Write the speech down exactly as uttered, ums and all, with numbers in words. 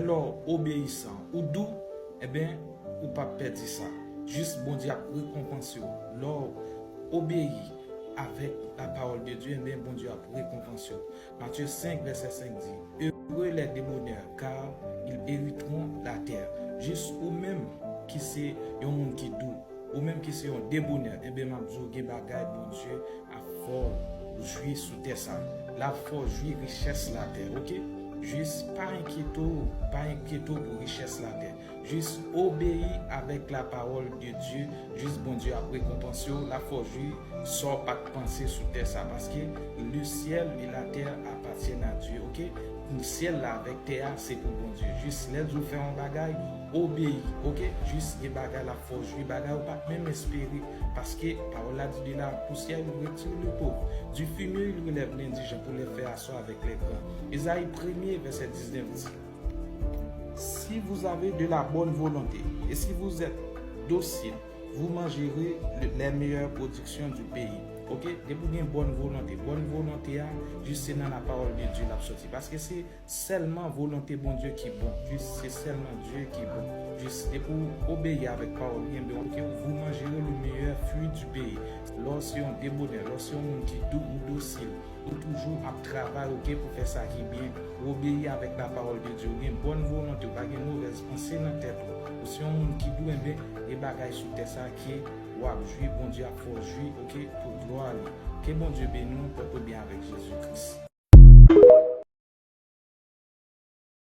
lè w obeyisan, ou dou, enben, ou p ap pèdi sa. Jis Bondye ap rekonpanse w. Lè w obeyi avèk la parole de Dieu, enben, Bondye ap rekonpanse w. Matthieu cinq, verset cinq dit, Heureux les débonnaires, car ils hériteront la terre. Jis ou menm ki se yon moun ki dou, ou menm ki se yon debonè, enben, m ap di w gen bagay Bondye ap fè w jwi sou tè sa. L ap fè w jwi richès latè, oke? Jis pa enkyete w, pa enkyete w pou richès latè. Jis obeyi avèk la parole de Dieu, jis Bondye ap rekonpanse w, l ap fè w jwi sa w pa t panse sou tè sa, paske le ciel et la terre appartiennent à Dieu, oke? Syèl la avèk tè a, se pou Bondye. Jis lè l di w fè yon bagay, obeyi, oke? Jis gen bagay l ap fè w jwi, bagay ou pa t menm espere, paske pawòl la di de la poussière il retire le pauvre, du fumier il relève l'indigent pour les faire asseoir avec les grands. Ezayi premye, vèsè diznèf di, Si vous avez de la bonne volonté et si vous êtes docile, vous mangerez le- les meilleures productions du pays. Oke? Depi w gen bòn volonte, bòn volonte a, jis se nan la parole de Dieu l ap soti. Paske se sèlman volonte Bondye ki bon. Jis se sèlman Dye ki bon. Jis depi w obeyi avèk pawòl li, enben, oke, vous mangerez le meilleur fruit du pays. Lè w se yon debonè, lè w se yon moun ki dou, ou dosil, ou toujou ap travay, oke, pou fè sa ki byen. Ou obeyi avèk la parole de Dieu. Ou gen bòn volonte, ou pa gen movèz panse nan tèt ou. Ou se yon moun ki dou, enben, gen bagay sou tè sa ke w ap jwi, Bondye ap fè w jwi, oke, pou glwa li. Ke Bondye beni w, pòte w byen avèk Jezi Kris.